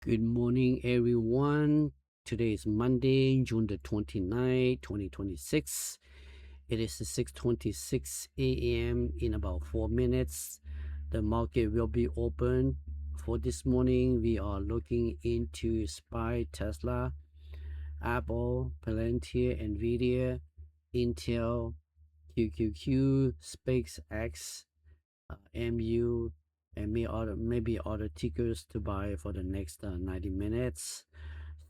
Good morning, everyone. Today is Monday, June the twenty-ninth, twenty twenty-six. It is six twenty-six a m in about four minutes. The market will be open. For this morning, we are looking into SPY, Tesla, Apple, Palantir, Nvidia, Intel, Q Q Q, SpaceX, uh, M U, and may other, maybe other tickers to buy for the next uh, ninety minutes.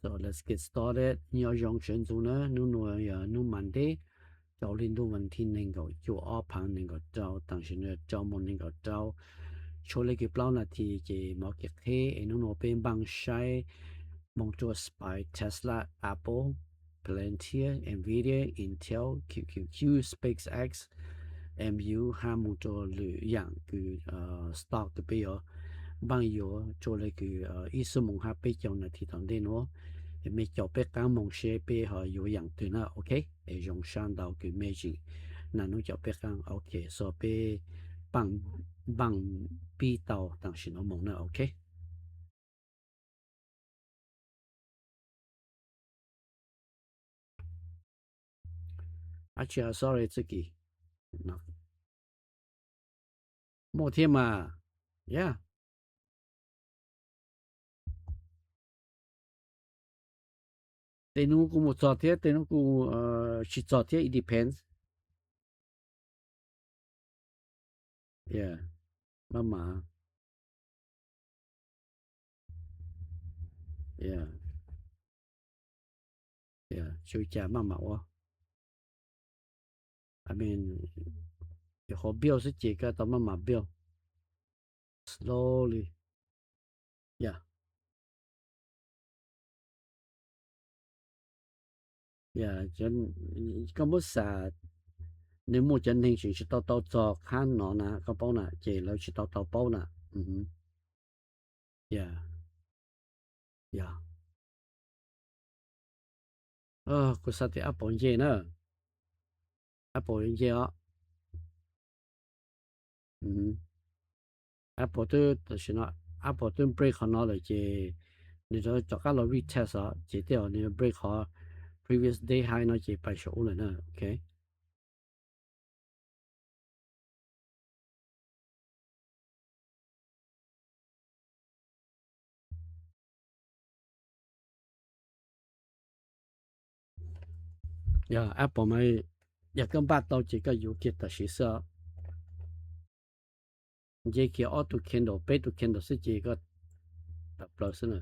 So let's get started. Nyob zoo sawv ntxov na, hnub no yog hnub Monday, rau li ntuj vas thib nees nkaum cuaj ob phav nees nkaum rau, tam sim no rau moos nees nkaum rau, tshuav li kis plaub nas this ces mam kev qheb es hnub no peb npaj saib moog rua SPY, Tesla, Apple, Palantir, Nvidia, Intel, Q Q Q, SpaceX, M U hab moog rua lwm yaam kws stock kws peb yuav npaj yuav tshuav li kws ib xuab moos hab peb caug nas this tom ntej nuav. Es mej caum peb qaab moog seb peb ho yuav yaam twg na, ok. Es zoo sab ntau kws mej tseem nam nub caum peb qaab, ok, so peb npaj pib tau tam sim no moog na, ok. Ab tsi, sorry txuj kis. Muaj thiab mas, yeah. Tej nub kuj mus txog thiab, tej nub kuj tsi txog thiab, it depends. Yeah, maj mam. Yeah. Yeah, tsi ua cas, maj mam ua. I mean, yog qhov build xwb ces koj tau maj mam build slowly. Yeah. Yeah, koj muab xav, nws muaj cov neeg tseem tsis tau tau txog qhab no na, koj paub na, ces lawv tsis tau tau paub na. Yeah. Yeah. Kuv xav tias Apple nce na. Apple nce os. Apple twb, tam sim no Apple twb break qhov no lawm ces nws rov qab los retest os, ces tej zaum nws break qhov previous day high no ces pais saum ub lawm na, ok. Yog Apple mas, yog koj npaj tau ces koj yuav kiag tam sim xwb os. Nce kiag ob tug candle, peb tug candle xwb ces koj tawm plaws xwb na.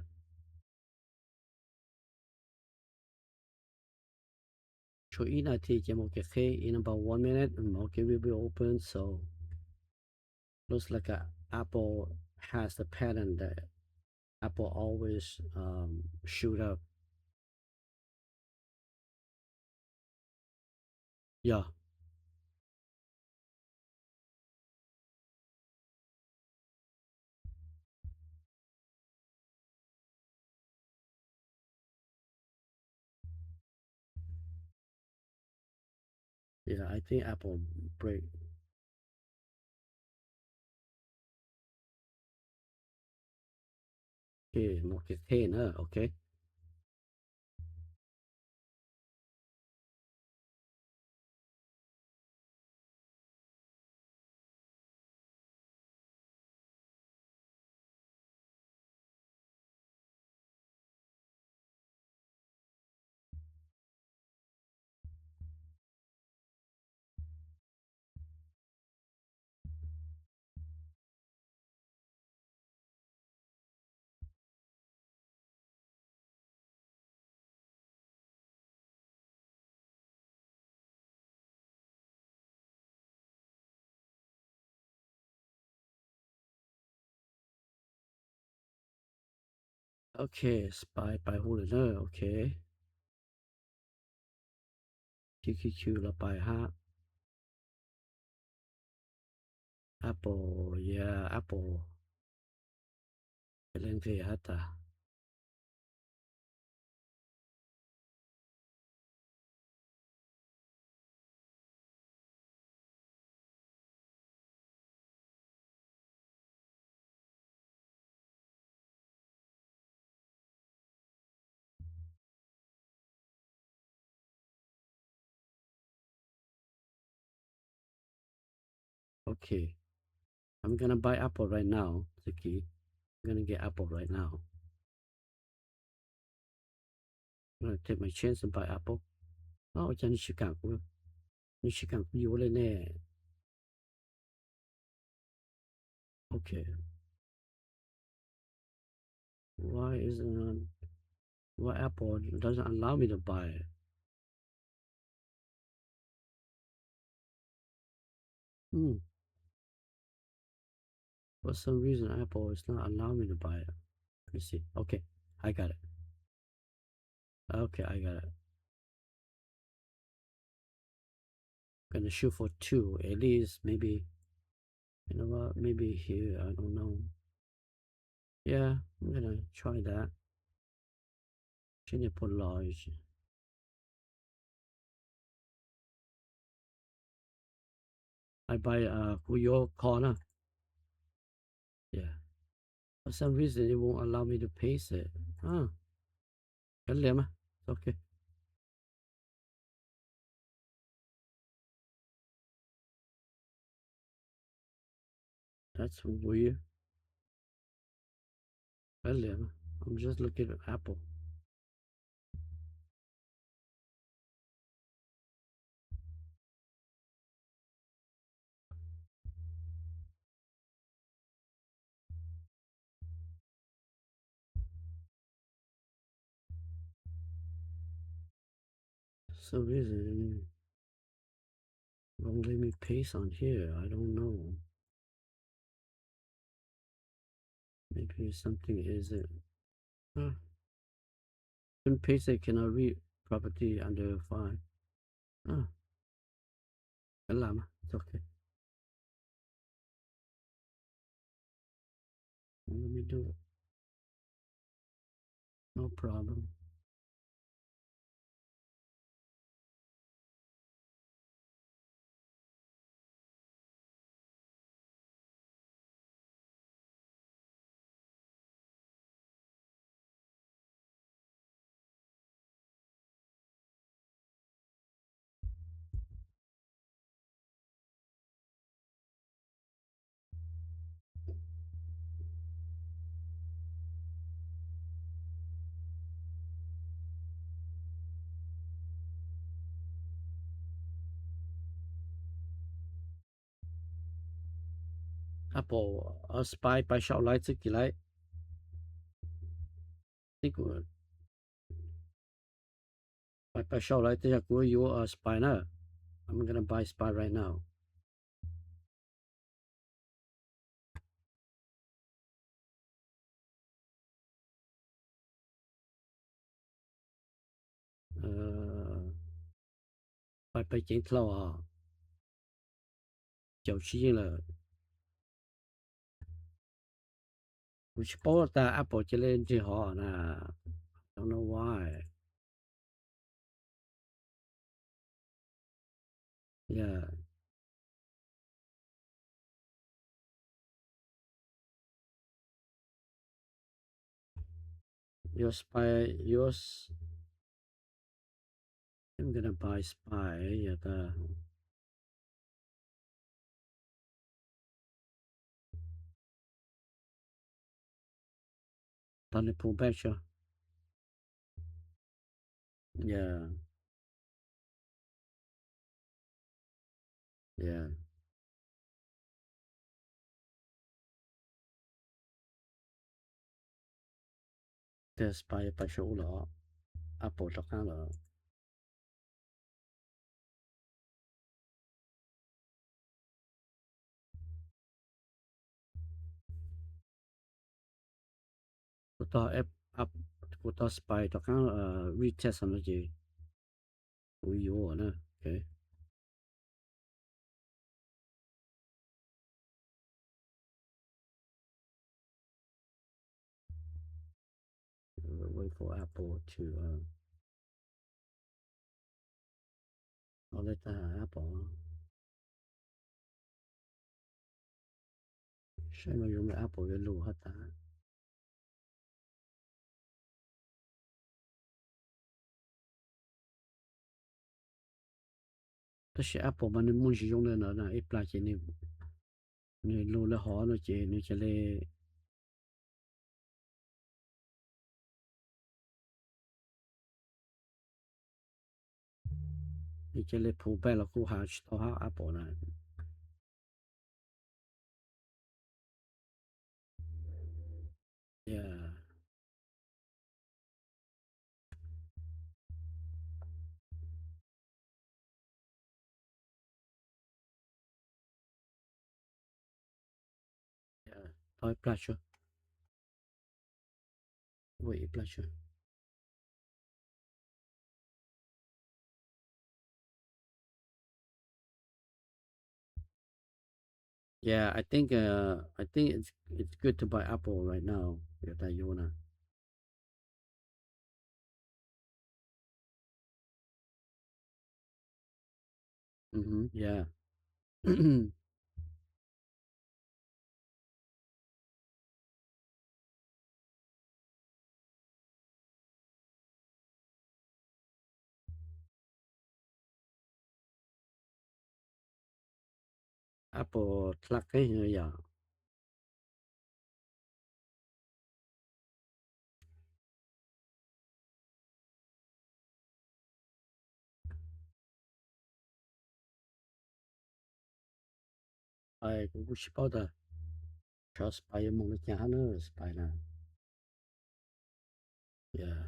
Tshuav ib nas this ces mus kev qheb. In about one minute, market will be open, so looks like a Apple has the pattern that Apple always um, shoot up. Yeah. Yeah, I think Apple break. Ok, mus kev qheb na, ok. Ok, SPY pais huv lawm na, ok. Q Q Q los pais hab. Apple, yeah, Apple. Leej nqis hab tas. Okay. I'm gonna buy apple right now. Txuj kev. I'm gonna get apple right now. I'm gonna take my chance and buy apple. Ua cas nws tsis kam kuv, nws tsis kam kuv yuav li ne? Okay. Why is it not, why Apple doesn't allow me to buy it? Hmm. For some reason, Apple is not allowing me to buy it. Let me see. Okay, I got it. Okay, I got it. Gonna shoot for two at least, maybe. You know what? Maybe here. I don't know. Yeah, I'm gonna try that. Seb nws puas los. I buy, uh, kuv yuav kho na. Yeah. For some reason, it won't allow me to paste it. Ah. Kav liam mas. It's okay. That's weird. Kav liam mas. I'm just looking at Apple. Some reason won't let me paste on here. I don't know. Maybe something is it. Huh. Couldn't paste it, cannot read property under file. Huh. Kav liam mas, it's okay. Let me do it. No problem. Apple, uh, spy, pais sau laiv txuj kev laiv. Tib kuv pais, pais sau laiv, tej zaum kuv yuav, uh, spy na. I'm gonna buy spy right now. Pais, pais ceev dlhau os. Caum tsis yeej lawm. Kuv tsis paub tas Apple cia li nrig hov na. Don't know why. Yeah. Your spy, yours. I'm gonna buy spy, yog tas. Tau nws pull back tso. Yeah. Yeah. Tej spy pais saum ub los, Apple rov qab los. Kuv tau, kuv tau spy rov qab retest no ces kuv yuav na. Ok. Wait for Apple to, uh, ua li tas Apple. Saib no yuav me Apple yuav lug hab tas. Tab sis Apple mas nws muaj ntsis zoo li no na, ib plag ces nws Nws lug le hov no ces nws cia li, nws cia li pull back los kuj has tsis tau hab Apple na. Yeah. Tau ib plag tso. Wait ib plag tso. Yeah, I think uh, I think it's it's good to buy Apple right now. Yog tas yuav na. Mhm, yeah. Apple dlha qeeb yom. Kuv kuj tsis paub tas tsov spy yuav moog le caag hab na, spy na. Yeah.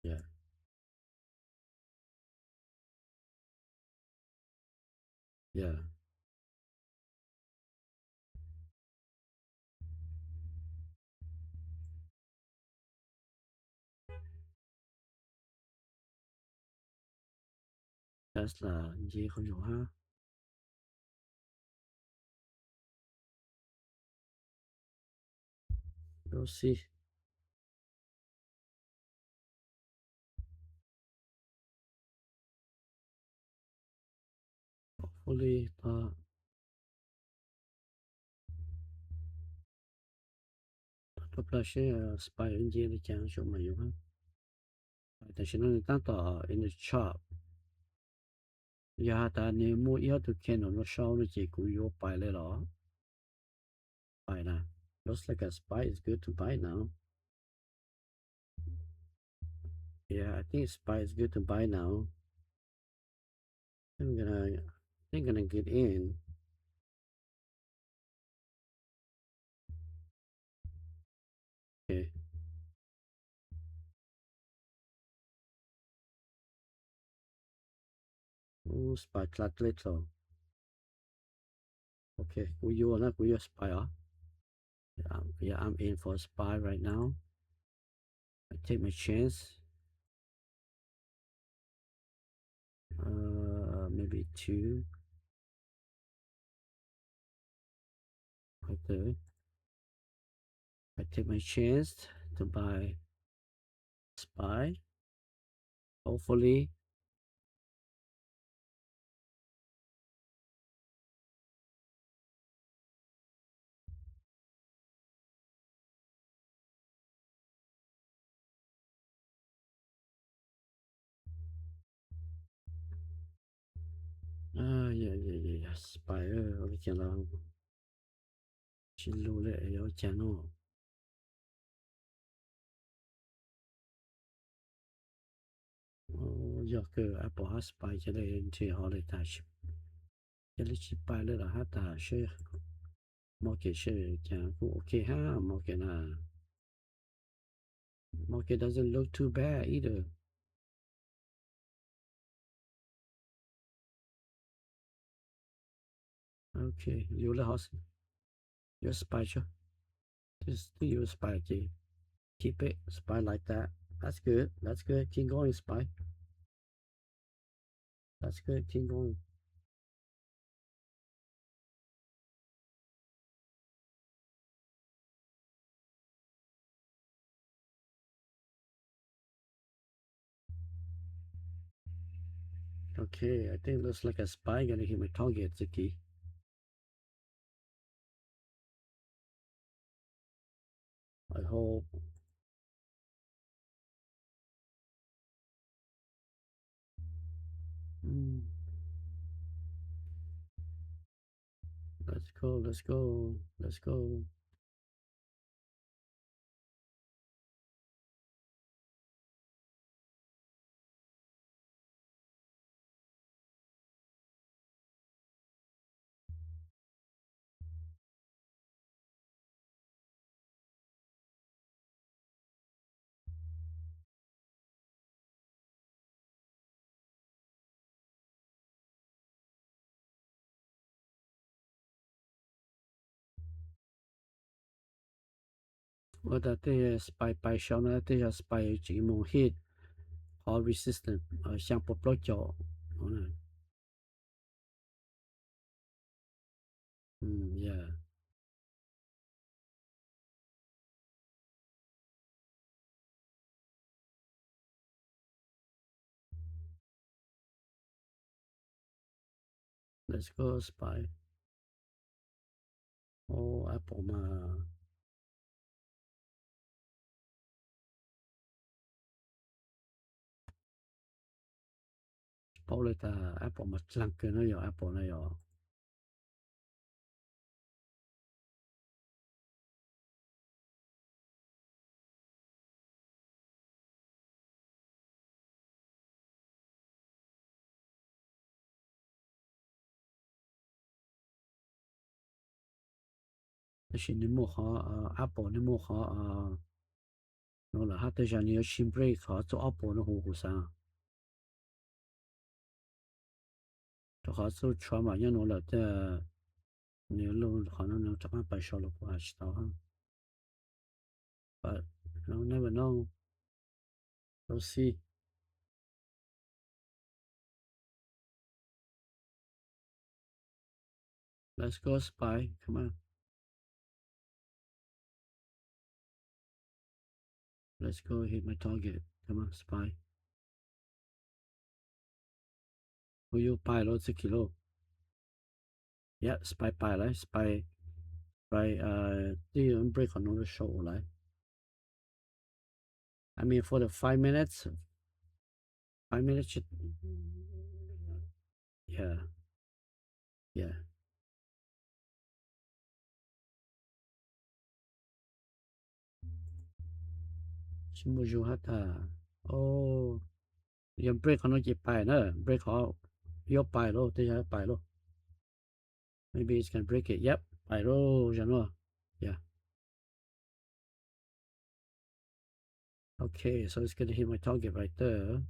Yeah. Yeah. Tesla nce qhov yug hab. Lub xib. Hopefully, tau plag seb spy nce li cas tso mas yus. Tam sim no nws tab tom in the shop. Yog has tas nws muaj ib ob tug candle no sau no ces kuv yuav pais li los. Pais na. Looks like a spy is good to buy now. Yeah, I think spy is good to buy now. I'm gonna, I'm gonna get in. Okay. Ub, spy dlha dleb tso. Ok, kuv yuav na, kuv yuav spy os. Yeah, I'm in for a spy right now. I take my chance. Uh, maybe two. Right there. I take my chance to buy spy. Hopefully. Spy ua li cas los tsis lug li, yuav ua cas no. Yog kawg Apple hab spy ca le nrhiav hov li tas, ca le tsis pais li los hab tas seb. Market seb cas kuj ok hab market na. Market doesn't look too bad either. Ok, yuav li hov xwb. Yuav spy tso. Twb yuav spy ces keep it, spy like that. That's good, that's good. Keep going, spy. That's good, keep going. Okay, I think looks like a spy gonna hit my target txuj kev. I hope. go, let's go, let's go. Ua tas tej spy pais sau no, tej yog spy tseem mus hit qhov resistance xya puas plaub caug. Let's go spy. O, Apple mas tsis paub li tas, Apple mas dlaag kawg no yog Apple no yog. Tab sis nws muaj qhov Apple, nws muaj qhov no lawm hab, tej zag nws yuav tsis break qhov txuj Apple no huv kuv xaav. Rau qhov txuj Trump mas nyob nuav lawm, tej nws lug qhov no nws rov qab pais sau los kuv has tsis tau. But no, never know. We'll see. Let's go spy. Come on. Let's go hit my target. Come on, spy. Ua yuav pais los txuj kis lauj. Yep, spy pais lawm, spy, spy, uh, twb yuav break qhov no lawm sau lawm. I mean, for the five minutes, five minutes, yeah, yeah. Tsis muaj zug hab tas. O, yog break qhov no ces pais na, break qhov yuav pais lauj, tej zag yuav pais lauj. Maybe it's gonna break it. Yep, pais lauj, zag nuav. Yeah. Okay, so it's gonna hit my target right there.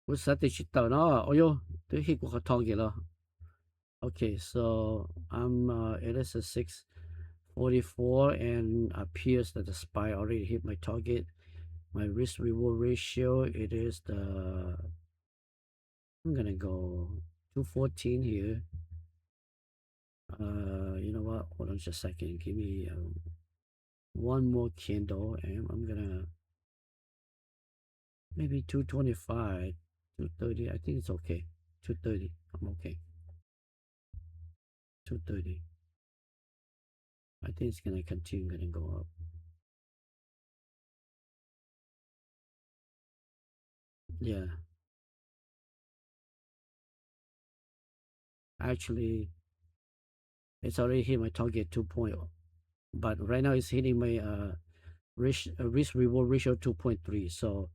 Kuv xav tias tsis tawm no, o yog twb hit kuv qhov target los. Okay, so I'm, uh, it is a six forty-four and appears that the spy already hit my target. My risk reward ratio, it is the, I'm gonna go two fourteen here. Uh, you know what? Hold on just a second. Give me, um, one more candle, and I'm gonna maybe two twenty-five, two thirty. I think it's okay. Two thirty. I'm okay. Two thirty. I think it's gonna continue, gonna go up. Yeah. Actually, it's already hit my target two point, but right now it's hitting my, uh, risk, uh, risk reward ratio two point three. So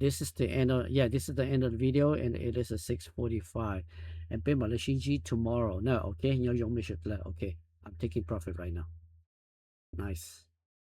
this is the end of, yeah, this is the end of the video, and it is a six forty-five. And peb mam li sib ntsib tomorrow na, okay? Nyob zoo, mej sawv daws, okay? I'm taking profit right now. Nice.